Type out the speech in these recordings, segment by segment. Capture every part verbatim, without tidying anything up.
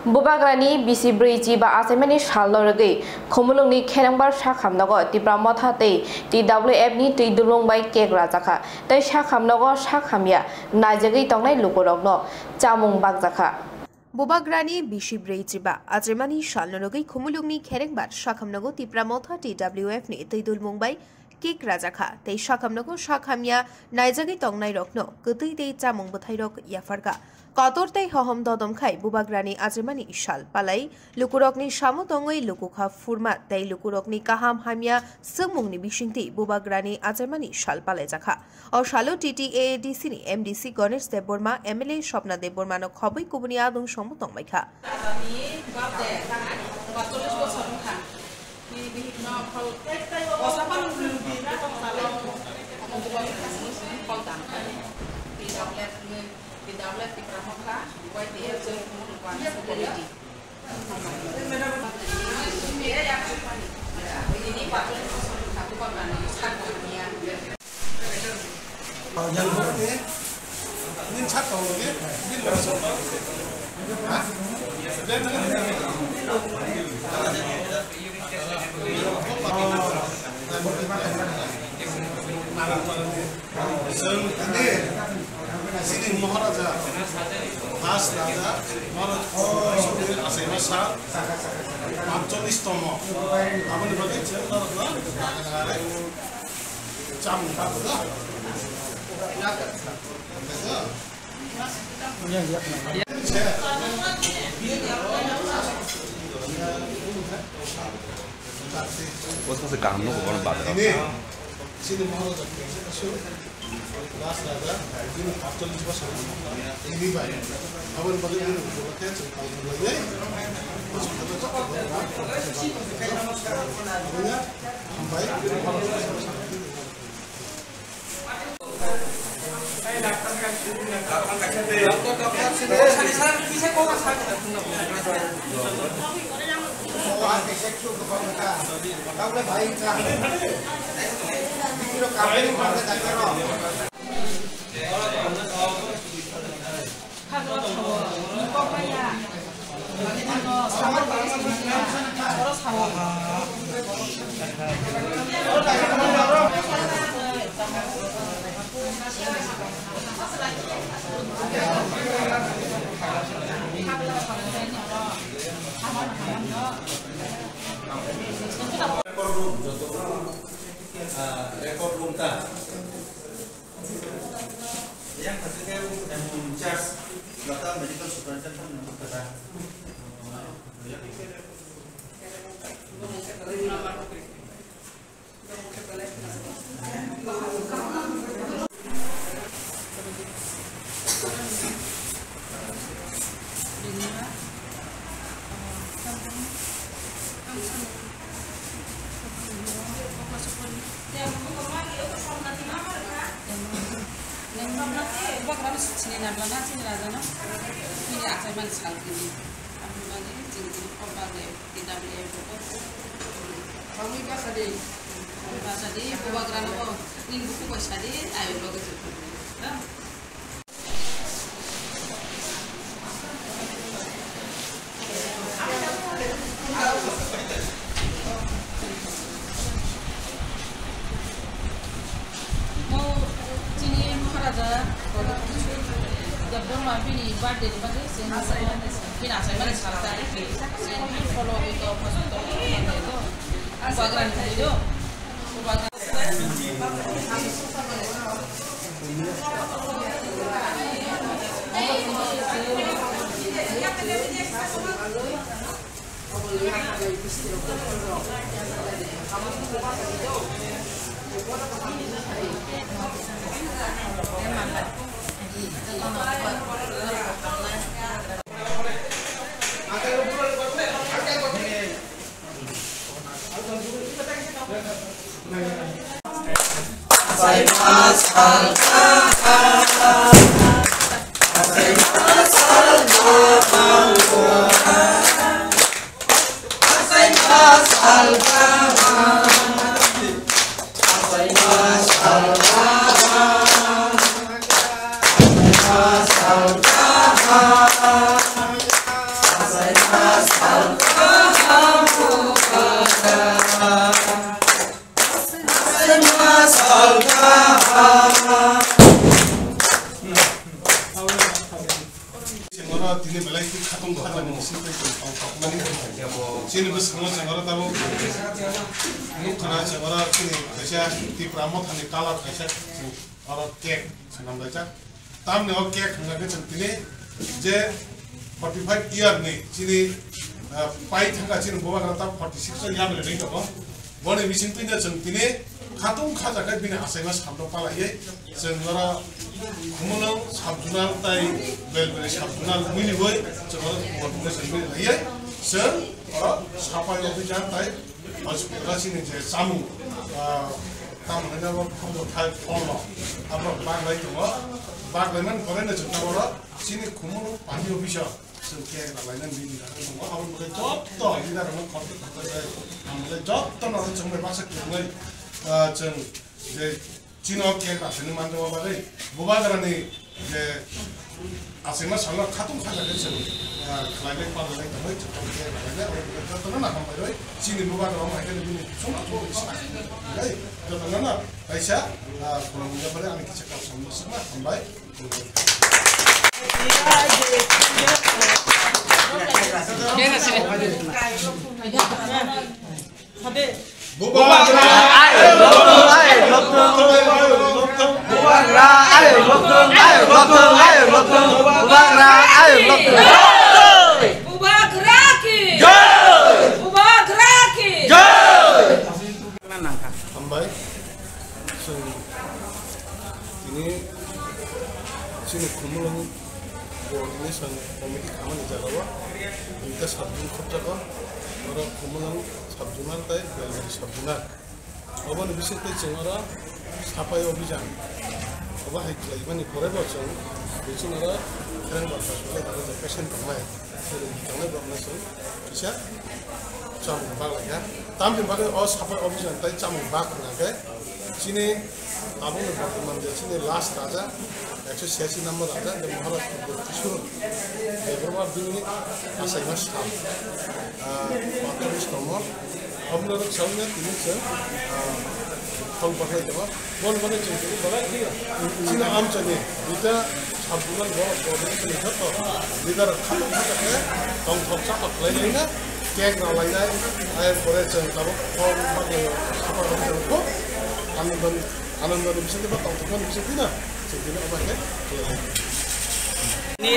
Bubagrani bisi brwi chiba achaimani salno rwgwi Khumulwngni Kherengbar sakhamnogo Tipra Motha tei T W F ni twi dulmung bai cake rajakha tei sakhamnogo sakhamya naijagwi tongnai lukurokno chamung bakjakha. Bubagrani bisi brwi chiba achaimani salno rwgwi Khumulwngni Kherengbar sakhamnogo Tipra Motha T W F ni twi dulmung bai cake rajakha tei sakhamnogo sakhamya naijagwi tongnairokno kwtwi tei chamung bwthairok yapharkha. Kotor tei hohom dodom khai Bubagrani achaimani sal palai lukurokni samo tongwi lukukha phurma tei lukurokni kaham hamya swngmungni bisingtwi Bubagrani achaimani sal palaijakha. O salo T T A A D C ni M D C Ganesh Debbarma, M L A Swapna Debbarmano khobwi kubuni adung songbo tongbaikha. Chwng tini chini Maharaja Das Raja Maharaja Sundil achaima sal pancholish tomo. Aboni bagwi chwng norokno chamung tabuk. Bwskango se kaham nukgo bono bazar o. Chini Maharaja Last Raja, bini patcholish bosor ini bai. Aboni bagwi bini bukhuk khe chwng palmani bagwi. Hambai. Record room, joto, ah, record room ta. Yang khatir khe, em, in charge, Lata medical superintendent number kata. Bubagrano sini nabla na sini raja no sini achai mani sal kini. Aboni bagwi chwng tini kok bagwi T W F rok. Bangwi basa di. Basa di, bubagrano bo nini bukhuk bai sa di, ayo bagwi chwng. Bo chini Maharaja Debbarma bini birthday ni bagwi chwng bini achaimani sal ta. Chwng follow wi tong, follow wi tong, follow wi tong. Bagan thai do. Bagan. Chengora tini belai khe khatung khatung ni sing tei tong tong mani. Chini bwskango chengora tabuk nukha na chengora chini kaisa Tipra Mothani colour kaisa oro cake swnam laijak. Tamni o cake hwnga khe chwng tini je forty five year ni chini, ah, pai thangkha chini bubagra ta forty six year ni tongo. Boni bising twi no chwng tini khatung khajakhe bini achaima salno palaiwi chwng oro Khumulwng sub-zonal tai Belbari sub-zonal miliwi chwng oro coordination bini laiwi chwng oro sapai officer tai hospital chini je chamung, ah, tamo hwnwi abo khumbo thai pholno abo baglai tongo. Baglai man pore no chwng oro chini Khumulwng party officer. Chwng cake rwlainani bini jaga tongo, aboni bagwi jotto leader rokno khoroksa khoroksa khe ang belai jotto no chwng bai baksa kwrwngwi, ah, chwng je chini o cake rwlainani manjakma bagwi bubagrani je achaima salno khatung khajakhe chwng, ah, khlainai palnai tongwi chwng cake rwlainai, aboni bagwi jotto no hambai rwi chini bubagra rok hai khe bini chwng achuk sa, jotto no kaisa, ah, khulumjak bai ani kisa kok samung swkma hambai. Bubagra ki! Jai! Bubagra ki! Jai! Hambai. Chwng tini chini Khumulwng coordination committee khamani jagao duita sub-zonal khopjago, oro Khumulwng sub-zonal tei Belbari sub-zonal. Oboni bisingtwi chwng oro sapai obijan obo hai khlaimani pore bo chwng bising oro Khereng Barkha sulai aro je patient tongnai, tongnai borokno chwng kisa chamung baglai kha. Tamni bagwi o sapai obijan tei chamung bak hwnka khe chini tabukni bortoman je chini last raja, ekso siyasi number raja, je Maharaj Kishore Debbarma bini achaima sal, ah, patrish number. Aboni rok sawi na tini chwng, ah, phone pathai tongo. Bon mane chwng tini balai khe chini amchaini duita sub-zonal borok coordination ni joto leader khatung khatung khe tongthok chathok khlai lai na cake rwlai nai. Ayang pore chwng tabuk phone pathai sapa rok chwng kho anandoni, anandoni bisingtwi ba tongthokmani bisingtwi na chwng tini omo khe khlai lai. Ni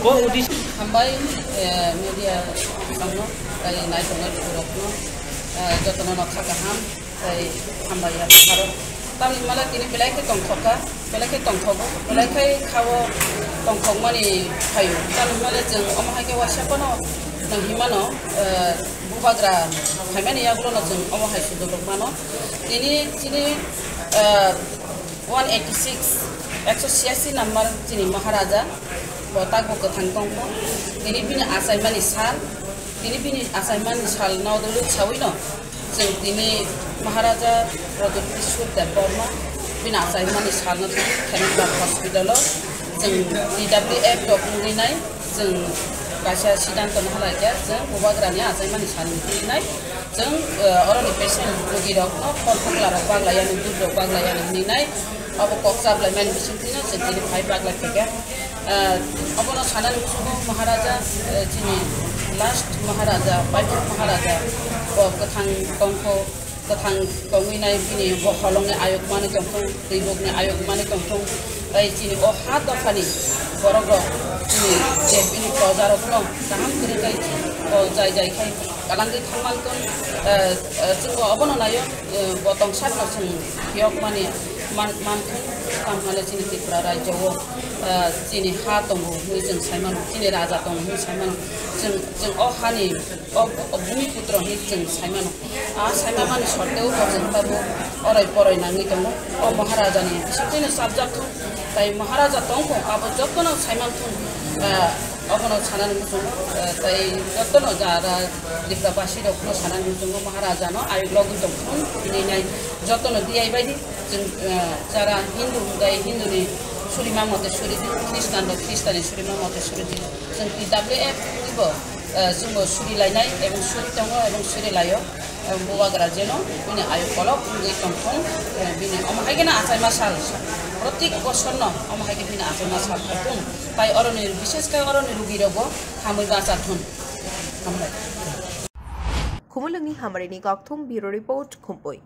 bo uddesho. Hambai, eh, media rokno, tei naitongnai rokno, eh, jotono nokha kaham. Tei hambai ya pharo. Tamni hwnmale tini belai khe tongthok kha, belai khe tongthogo, belai khe khao tongthokmani phaio. Tamni hwnmale chwng omo hai khe waisa phano nang himano, eh, bubagra phaimani yagulono chwng omo hai sujok rok mano. Tini chini, eh, one eighty six, ekso siyasi number chini Maharaja, bo takbo kwthang tongkho. Tini bini achaimani sal, tini bini achaimani sal no dulu sawino. Chwng tini Maharaja Pradyot Kishore Debbarma bini achaimani salno tini Khenengbak hospital-o chwng T W F rok wngwi nai, chwng kaisa siddhanto no halai khe chwng bubagrani achaimani salni twi nai chwng, eh, oroni patient rogi rokno phol phokla rok baglai yani, dud rok baglai yani hwnwi nai. Abo kok chaplaimani bisingtwino chwng tini phai baglai phaikha. Ah, obono sanani muchungo Maharaja, eh, chini last Maharaja, paithak Maharaja, bo kwthang tongkho, kwthang tongwi nai bini bo holongni ayuk manwi tongthung, twibukni ayuk manwi tongthung, tei chini o ha dophani borok rok chini je bini proja rokno kaham kwrwi khai o jai jai khai kalangwi thangmantun, eh, eh, chwngbo obono naio, eh, bo tongsa rokno chwng phiyokmani man-, manthung, tamo hwnle chini Tripura rajyo o, eh, chini ha tongo hwnwi chwng sai mano, chini raja tongo hwnwi sai mano. Chwng, chwng o hani, o, o bhumiputro hwnwi chwng sai mano. A sai mamani sorteo bo chwng tabuk oroi poroi nangwi tongo. O Maharajani bisingtwino chapjak thung, tai Maharaja tongkho, abo jotono sai manthung, eh, obono sanani muchungo, eh, tai jotono jara Tripura basi rokno sanani muchungo Maharaja no ayuk logwi tongthung hinwi nai jotono D I bai di. Chwng, eh, jara Hindu hwnkhe Hindu ni surima mote suri di, Christian rok Christian ni surima mote suri di. Chwng T W F ni bo Eh, chwngbo suri lainai ebong suri tongo ebong suri laio. Eh, bubagra jeno bini ayu kolok wngwi tongthun, eh, bini omo hai kheno achai ma sal, protik bosor no omo hai khe bini achai ma sal thun. Tai oroni, bishesh khe oroni rugi rokbo hamwi bacha thun. Hambai. Khumulwngni Hamarini Kokthum, Bureau Report, Khumpui.